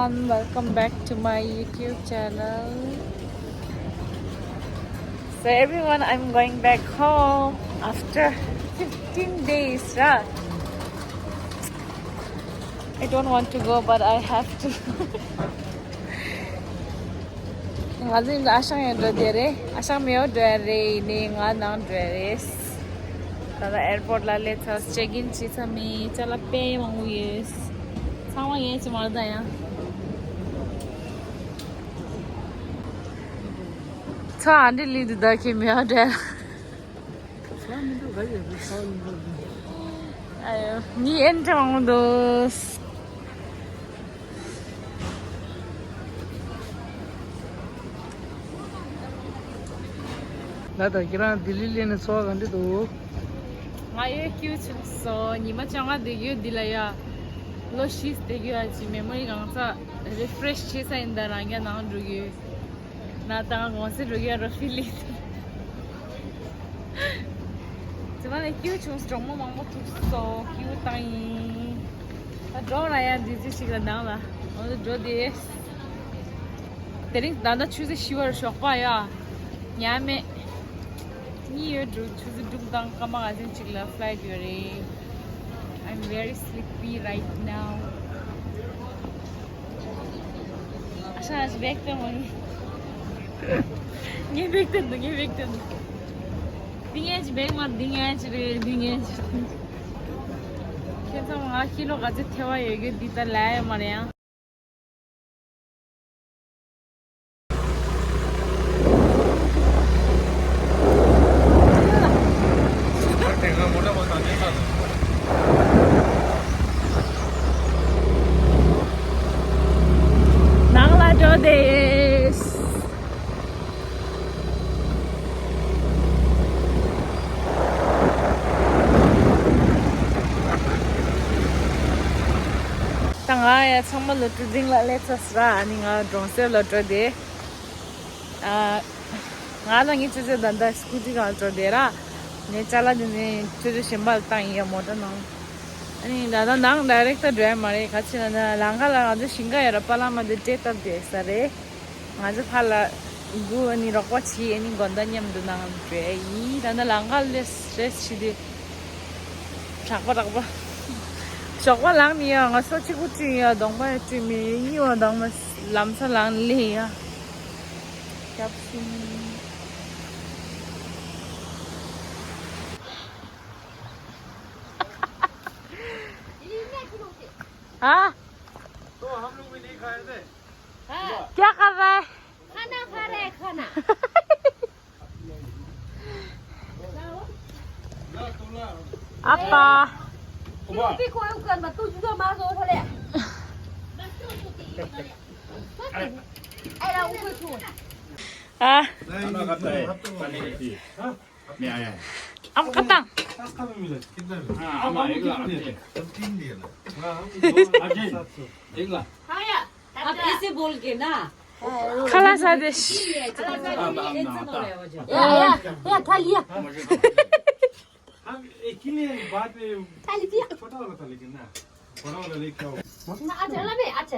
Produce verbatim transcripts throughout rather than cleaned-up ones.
And welcome back to my YouTube channel. So everyone, I'm going back home after fifteen days, right? I don't want to go, but I have to. ང་ཚོ་ཨ་ཞང་ཡང་འགྲོ་བསྡད་རེད། ཨ་ཞང་མེའོ་འགྲོ་ཡ་རེད། ཡིན་ནའི་ང་ནང་འགྲོ་ཡ་རེད། ད་ལྟ་ཨེར་པོར་ལ་སླེབས་ཚར། ཅེག་ཨིན་བྱས་ཚར། མི་ཅ་ལག་དཔེ་མང་པོ་ཡོད། ཚང་མ་ངས་ཅི་མར་ད་ཡང་ཚ་ཨ་འདྲི་ལི་དུ་ད་ཁེ་མེའོ་འགྲོ་ཡ། ཨ་ཡོ། མི་ཨེན་ཀྲང་འདུག་ད་ལྟ་ཁྱེད་རང་ལྡི་ལི་སླེབས་ནས་ཚོར་བ་ག་འདྲ་འདུག་ང་ཡོད་སྐྱིད་ཆུང་སོ། ཉི་མ་བཅོ་ལྔ་བསྡད་རྒྱུ་འདི་ལ་ཡ། ལོ་བཞི་བསྡད་རྒྱུ་ཡ་ཅི་མེ་མོ་རི་གང་ཚ་རི་ཕ་རེ་ཤི་བྱེད་ས་ཡིན། ད་རང་རྒྱ་ནང་འགྲོ་རྒྱུ། ན་ད་ང་གོང་སེ་འགྲོ་རྒྱུ་ར་ཕི་ལི། ཙི་མ་ལ་སྐྱིད་ཆུང་གྲོགས་མོ་མང་པོ་ཐུག་སོང་། སྐྱིད་པོ་བཏང་ཡིན། ད་འགྲོ་ར་ཡ་འདི་ཚེ་ཞིག་ལ་ནང་ལ་འོ་ད་འགྲོ་དེ། དེ་རིང་ད་ལྟ་ཆུ་ཚོད་བཞི་པར་ཞོགས་པ་ཡ། ཉལ་མེད། གཉིད་ཡོད་འགྲོ། ཆུ་ཚོད་དྲུག་དང་སྐར་མ་ང་ཚན་གཅིག་ལ་ཕ་ལའི་ཊི་ཡོད་རེད། I'm very sleepy right now. ཨ་ཤ་ཨ་ཤ་བེག་སྟོན་མ་ཡིན། ངས་བེག་སྟོན་འདུག་ངས་བེག་སྟོན་འདུག་འདི་ངའི་ཅི་བེག་མ་འདི་ངའི་ཅི་རེད། འདི་ངའི་ཅི། ཁྱེད་ཚང་མ་ང་ཁྱི་ལོ་ག་ཚོད་ཐེ་བ་ཡོད་རྒྱུ་འདི་ད་ལས་ཡོད་མ་རེད་ཡང་། ནང་ལ་འགྲོ་དེས། ད་ང་ཡ་ཚང་མ་ལོ་ཀྲུ་ཛིང་ལ་སླེབས་ཚར་སོང་ར། ཨ་ནི་ང་གྲོང་གསེབ་ལ་འགྲོ་དེ། ཨ། ང་ལ་ངའི་ཆུ་ཚོད་ད་ལྟ་སྐུ་ཚེ་གང་འགྲོ་དེ་ར། ངའི་ཅ་ལག་དེ་ནི་ཆུ་ཚོད་གཞན་པ་ལ་བཏང་ཡིན་ཡ་མོ་ཊ་ནང་། ཨ་ནི་ད་ལྟ་ནང་ཌའི་རེག་ཊ་འགྲོ་ཡ་མ་རེད། ག་ཅི་ན་ན་ལམ་ཁ་ལ་ང་ཚོ་ཞིང་ཁ་ཡོད་ར། པ་ལ་མ་དེ་སྤྲད་སྟབས་བསྡད་ས་རེད། ང་ཚོ་ཕར་ལ་སྒུག་ཨ་ནི་རོགས་པ་བྱེད། ཨ་ནི་དགོང་དག་མཉམ་དུ་ནང་འགྲོ་ཡ་ཡིན། ད་ལྟ་ལམ་ཁ་ལ་རེ་སི་བྱེད་དུས་དྲག་པོ་དྲག་པོ། ཞོགས་པ་ལངས་ནས་ཡ་ང་སོ་གཅིག་པུ་བཀྲུས་ཡ། གདོང་པ་ཡ་བཀྲུས་མེད། གཉིད་པ་དྭངས་མ་ལམ་སང་ལངས་ལེ་ཡ། སྐྱབས་སུ་མཆི། हाँ? तो हम लोग भी नहीं खाए थे। हाँ। क्या कर रहा है? खाना खा रहे हैं, खाना। 아빠. तू भी कोई ऊपर मत, तू जुदा मार दो थोड़े। हाँ। खाना खाता है, पानी पीती है। हाँ? मैं आया है। आम खत्म। हाँ, आम आएगा। तीन दिन। हाँ, हम दो सात सौ। अब ऐसे बोल के ना। खलास आदेश। हाँ, हाँ, हाँ। 야, 야, 야, 다 리야. 아, 이 길에 बाद में छोटा वाला था लेकिन ना। बड़ा वाला लेके आओ। 나 아재 라면 아재.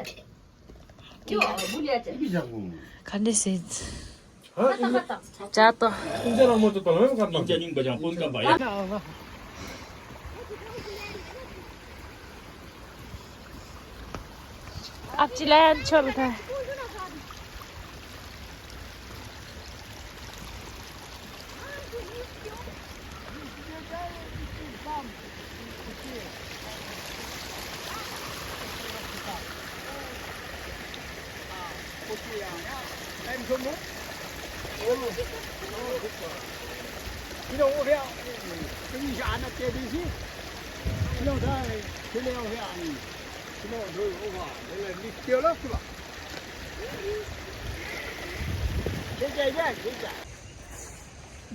요, 물이 아재. 이게 자꾸. 간대셋. 어? 자, 또. 인자랑 뭐 줬다. 왜 갔나? 인자님 거장 본 거 봐요. 앞질라야 한 다.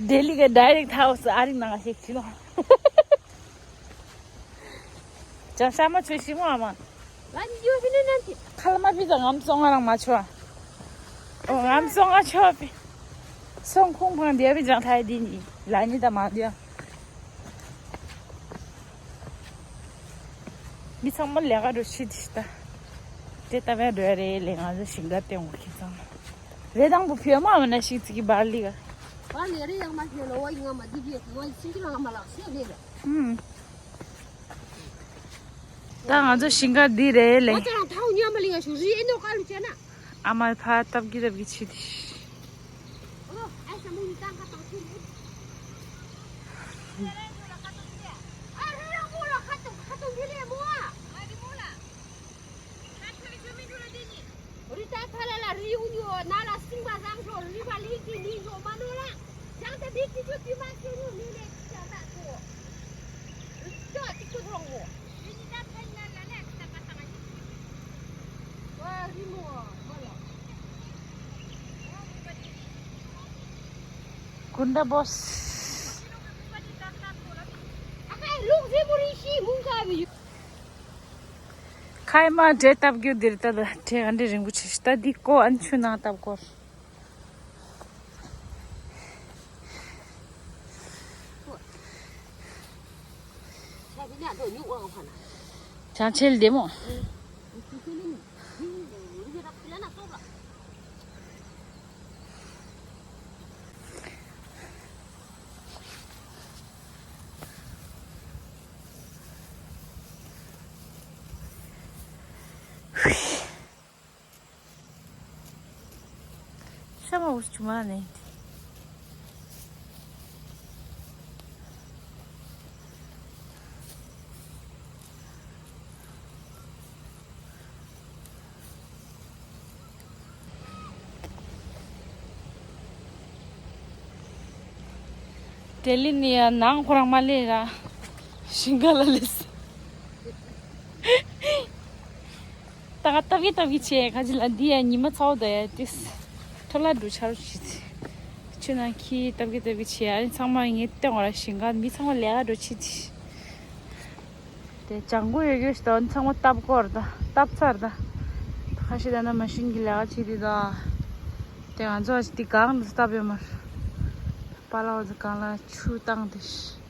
ལྡི་ལི་གི་ཌའི་རེག་ཊ་ཧའུ་སི་ཨ་རིག་ནང་ཞིག་ཕྱིན་ནོ། ཅང་ཤ་མ་ཆོས་ཤི་མོ་ཨ་མ། ཁ་ལ་མ་ཕི་ཙ་ངམ་སོང་ང་རང་མ་ཆོ། ཨོ་ངམ་སོང་ང་ཆོ་ཕི། སོང་ཁུང་ཕང་དེ་བི་ཅང་ཐའི་དི་ནི་ལ་ནི་ད་མ་དེ། མི་ཚང་མ་ལས་ཀ་འགྲོ་ཤི་དི་ཤི་ད། དེ་ལྟ་བུའི་འགྲོ་རེད་ལས། ང་ཚོ་ཞིང་ཁ་སྟེང་འོག་ཁྱེད་ཚང་རེད། དང་པོ་ཕྱི་མ་མ་ན་ཞིག་ཙི་གི་བར་ལི་ག་བར་ལི་རེད། ཡང་མ་ཤེས་ལོ་བ་ཡིན། ང་མ་འདི་གི་ང་ཡི་སིང་གི་ལ་ང་མ་ལག་ཤེས་རེད། ཧུམ། ད་ང་ཚོ་ཞིང་ཁ་འདི་རེད་ལས། ང་ཚོ་རང་ཐའུ་ཉམས་མ་ལི་ང་ཞུ་རི་ཨེ་ནོ་ཀ་ལུ་བྱས་ན། ཨ་མ་ཕ་སྟབས་ཀྱི་སྟབས་ཀྱི་ཆི་དི། ཨ་ས་མུ་ནི་ཏང་ཁ་ཏང་ཆུ་ལུ། ཨ་རི་རང་མོ་ལ་ཁ་ཏང་ཁ་ཏང་གི་ལེ་མོ་ཨ། ཨ་རི་མོ་ལ། རི་ད་ཐ་ལ་ལ་རི་ཡུ་ཉོ་ན་ལ་སིང་པ་བཟང་ཤོ་རི་བ་ལི་ཀི་ནི་ཉོ་མ་ནོ་ལ། ཅང་ད་དི་ཀི་ཅུ་ཏི་མ་ཤེ་ཉོ་ནི་ལེ་ཅང་ད་ཐོ། ཅོ་ཅི་ཅུ་ཐོང་མོ། རི་ནི་ད་ཐ་ལ་ལ་ལ་ད་ཀ་ཏང་ཉི་ཅུ་ཅུ། ཝ་རི་མོ་ཝ་ལ། ཀུན་ད་བོས། ཨ་ཁ་ལུག་རི་མོ་རི་ཤི་མུང་ག་བི་ཡུ། ཁ་ཡི་མ་འདྲེ་སྟབས་རྒྱུ་འདིར་ལྟ་ད་འདྲེ་ག་འདྲེ་རིང་པོ་ཆེ་ཞིག་ལྟ་འདི་ཀོ་ཨན་ཆུ་ནང་ལྟ་བསྐོར། བྱང་ཆེལ་བདེ་མོ། ཤ་མ་འུ་ཆུ་མ་ནས། དེ་ལི་ནི་ཡ་ནང་ཁོ་རང་མ་ལས་ར་ཞིང་ཁ་ལ་ལས། ད་ང་སྟབས་ཀྱི་སྟབས་ཀྱི་བྱས་ཁ་ཅིག་ལ་འདི་ཡ་ཉི་མ་ཚ་བོ་ད་ཡ་ཏིས་ཁྲོ་ལ་འགྲོ་ཆར་ཞིག་ཆུ་ནང་ཁྱི་སྟབས་ཀྱི་སྟབས་ཀྱི་བྱས། ཨ་ནི་ཚང་མ་ངས་སྟོན་བ་ར་ཞིང་ཁ་མི་ཚང་མ་ལས་ཀ་འགྲོ་ཆི་ཆི། དེ་ལྗང་གུ་ཡོད་རྒྱུ་ཞིག་དང་ཚང་མ་སྟབས་སྐོར་དང་སྟབས་ཚར་དང་། ཁ་ཤས་ད་ན་མ་ཤིན་གྱི་ལས་ཀ་བྱེད་དེ་དང་། དེ་ང་ཚོ་འདི་སྒང་དུ་སྟབས་ཡོད་མར། པ་ལའོ་ཚོ་སྒང་ལ་ཆུ་བཏང་དེ།